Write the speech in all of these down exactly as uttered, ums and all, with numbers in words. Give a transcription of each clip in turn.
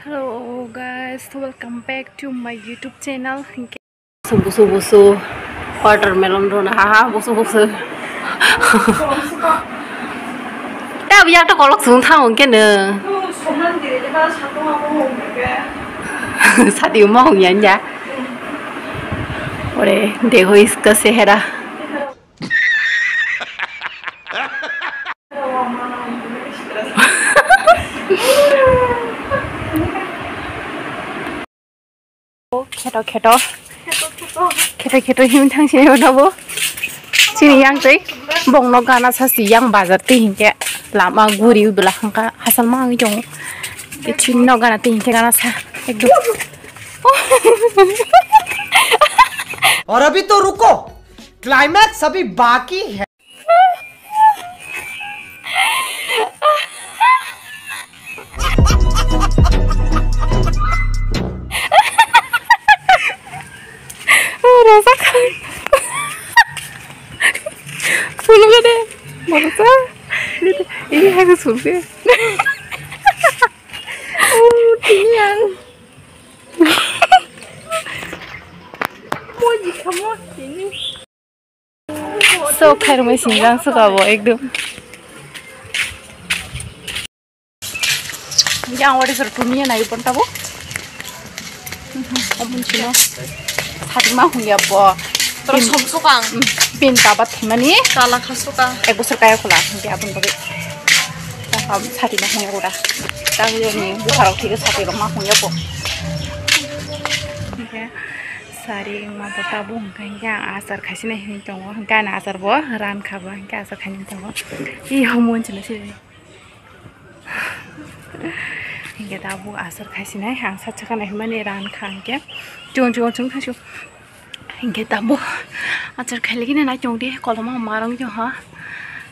Hello guys, welcome back to my YouTube channel. Busu busu, busu, watermelon rona, ha ha, busu busu. Tab yak to kolok sung thang ong kene. Sadi ma hong yan ya. Ore, dekho iska sehera. Kheto kheto. Kheto kheto him thang sini bo. Sini yang tei. Bongno gana sasi yang bazar tei hinkhe. Lama guri bela hangka hasal ma ang jong. Sini no gana tei hinkhe gana sa. Ekdom. और अभी तो रुको, क्लाइमैक्स अभी बाकी है। Rasa kai. Puluh gede. Barusa. Ini harus sulit. Oh, ini yang. Mau jika mau ini. So, khairumai sinjang suka bo ekdom. Yang wari sir tunia nai pon tabo. Amun chino. Sadi ma hung ya bo. Terus hum sukang. Pin tabat thimani. Tala kha sukang. Ek bosor kaya khula. Hingke abun bagai. Taham sadi ma hung ya kuda. Tang yo ni buharok thik sadi rok ma hung ya bo. Hingke. Sari wngma bo tabuk hwnkha hwnkhe ang achar khaisinai hinwi tongo, hwnkhe ani achar bo rankha bo hwnkhe achar khainai tongo. I homo hinwi sini siri. Hwnkhe tabuk achar khaisinai ang satsakha naihimani rankha hwnkhe chukon chukon chukon thangsu. Hwnkhe tabuk achar khailaikheno naichongdi koloma marwng tongha.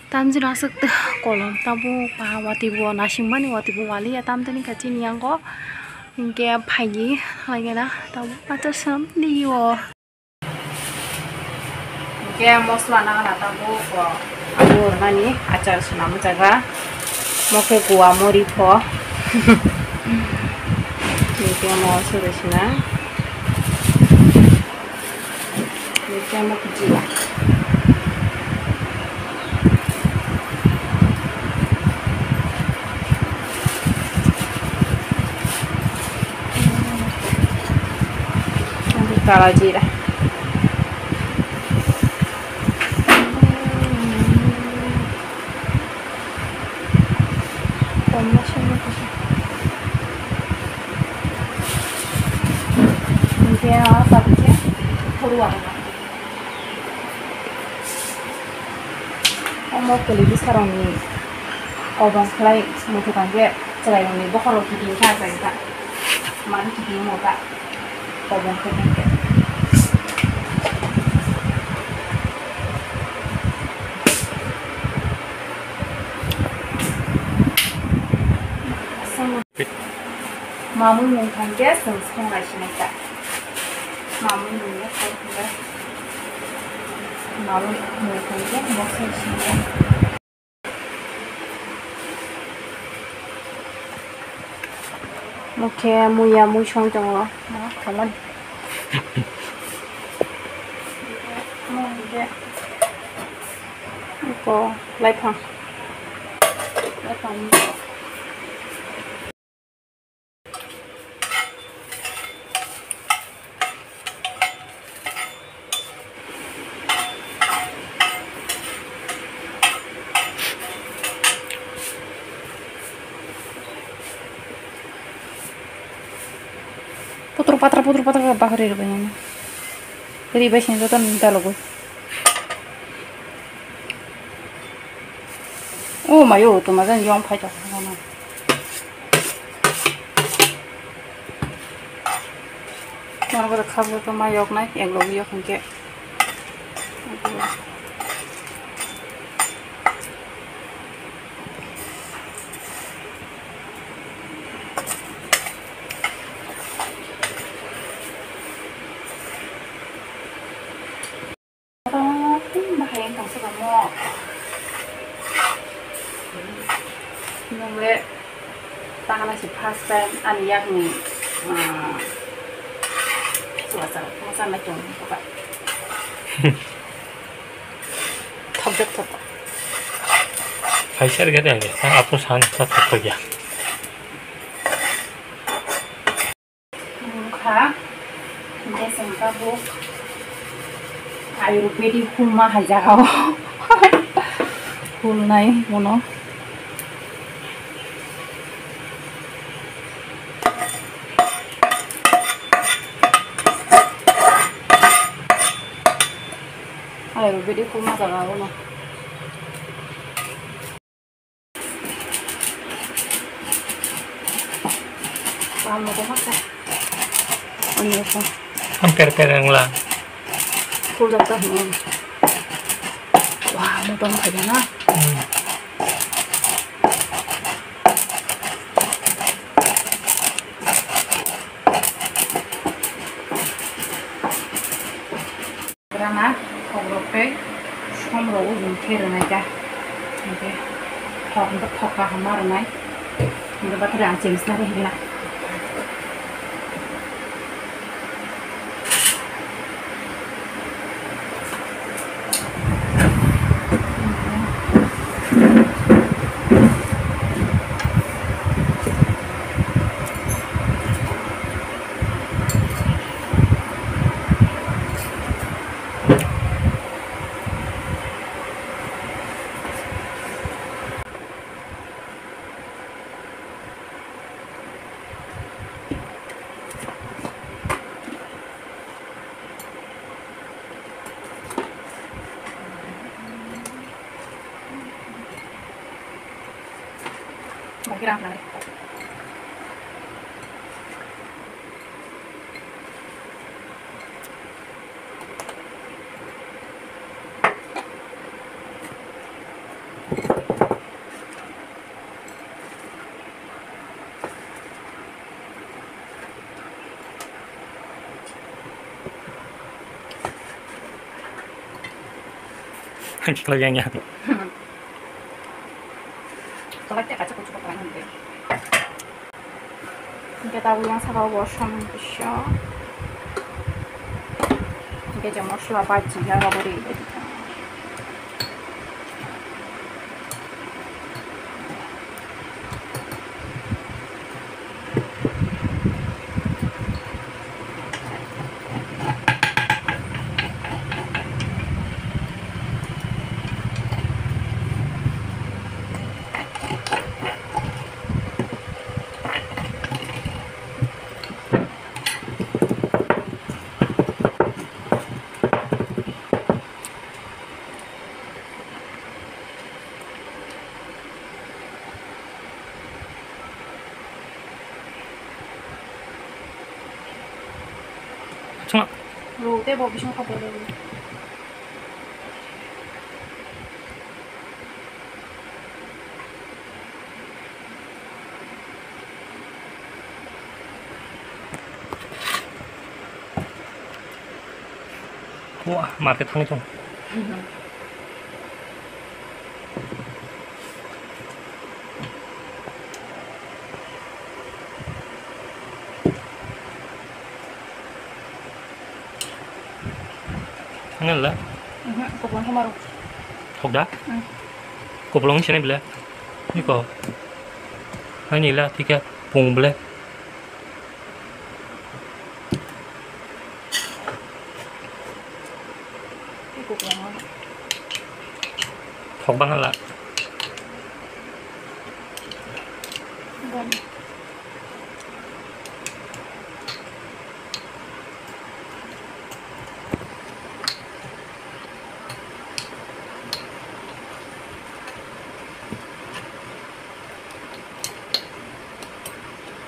Tamjino aswk kolom tabuk ba watwi bo naisingmani watwi bo waliya tamtini kha chini yango. Hingke phaini, haigena, tabuk achar sam liyo. Hingke mosla nangna tabuk, o, abo rwnani achar swnam jaga. Mokhe guwa mori pho. Hingke mo suri sina. Ini kayak mau kecil lah. Ini kala jira. Hingke o tabuk khe phuru ang. Omo kwlwi bwsarokni kobong khlai muthukang khe chwrairokni bokhorok kiting khe achai kha. Mani kiting omo ta kobong khe tongkhe. Mamui mung thangkhe chwng song lai sinai ta. Mamui mung le khai khe. Mamui mung thangkhe bo song sinai. Mokhe muya mui song tongo. Ma khamani. Mo hingke. Iko laifang. Laifang. Putur patra, putur patra, bahari ribai nani. Ribai sini joto ni dalogo. Oh, mayo, to majan yong phai to. Moro boro khabo to ma yok nai, ek logi yok hingke. Bahai wng tong se kamo. Nung le. Tangna se first time ani yakni, ah, chubacha, chubacha nai tong kha. Thokjak thok. Hai ser gede hai, sa apo san sa thok ya. Kha, hingke chwng tabuk Ayurvedic hulma hai jaga o hulnai bono. Ayurvedic hulma jaga o no. Ang moto hapsa. Ang moto. Ang per per ang la. Full jata, hmm. Wah, moto hapsa na. Hmm. Rana, kokrok tei somrok ujung khe rwnai da. Hinkhe thok, hinkhe thok kaham ma rwnai. Hinkhe bathari ang chemsna ri hwnna. Ang khe khlai yang ya. Tolai tei kaisa kuchuk kaisa nang de. Hingke tabuk yang saka o bo som kisa. Hingke je mosla bai jinga rok bo ri. Chwng. Rw tei bo bising kha bo rw. Wah, market thangwi chwng. Thangla? Mhm, kupulung khe maro. Thok da? Hmm. Kupulung se nai bile? Niko. Hai nila, thik khe pung bile. Thok bang la.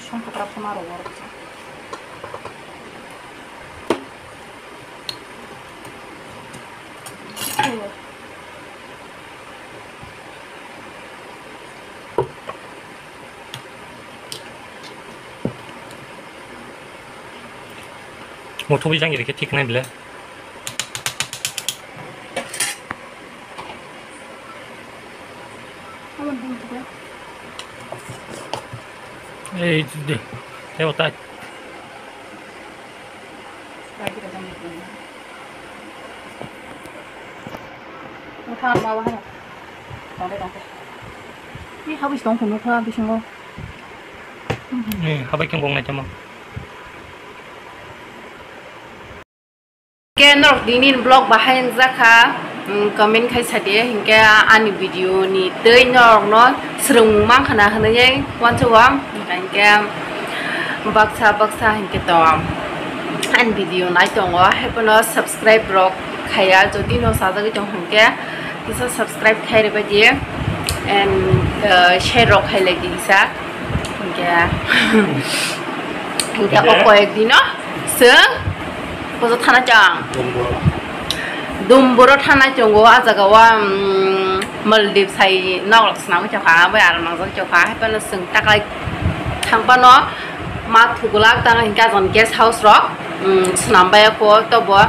Songkha rok ma rw. Muthubwi jang iri khe thik nai bile. Ei, de, tebo tai. Ni habis tong kunu kha bisingo. Ni habai keng bong nai tamo. Ke norok nini vlog bahai wngjakha, mm, comment khai sadi, hinkhe ani video ni tei norokno swrwngmung mankha na hinwi wansukgo, hinkhe baksa baksa hinkhe to ani video nai tongo, haiphano subscribe rok khaiya, jodi no sajagwi tong hinkhe kisa subscribe khai rwbaidi and, uh, share rok khai laidi kisa, hinkhe, hinkhe o koyek dino. Chwng boso thana chang. Dumboro. Dumboro thana chongo, ah jaga o, um, Maldives hai noglak swnamwi tongkha, abo aro nangjak tongkha, haiphano chwng taklai thangphano ma thuglak tang hinkhe ajani guest house rok, um, swnam bai kho tobo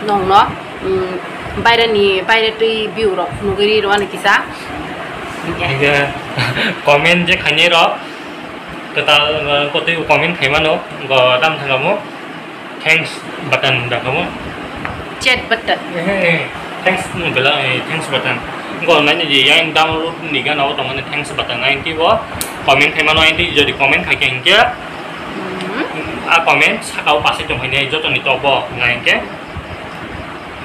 nongno, um, baireni, baire twi view rok nugwi rwani kisa. Hinkhe comment je khainai rok, Kwtal, uh, kotwi comment khaimano, go dam thangamo, thanks button dakamo. Chat button. Eh, eh, thanks, mm, bela, eh, thanks button. Go nai ni yang download ni gana o tongmani thanks button. Nai ti bo comment khaimano, nai ti jodi comment khai khe hinkhe, Mhm. A comment saka o pasai tong khainai joto ni top o nai hinkhe.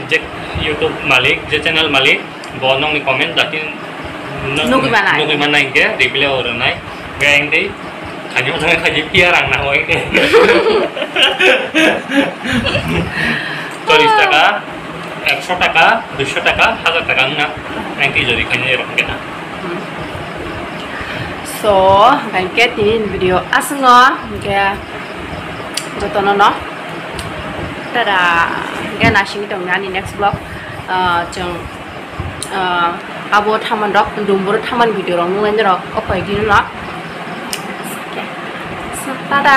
Je YouTube malik, je channel malik, bo nokni comment dati n-, Nugwi manai. Nugwi manai hinkhe reply o rwnai. Hinkhe ang tei khaini motha khaini piya rang nang hoi hinkhe. Chollish taka, ekso taka, duiso taka, hajar taka wngna ang tei jodi khaini rok hinkhe na. So, hinkhe tini video aswk no, hinkhe jotono no. Tada, hinkhe nasingwi tongni ani next vlog. Ah, chwng, ah, abo thaman rok, dumboro thaman video rok nuknai norok, o koi dino no. So, tada.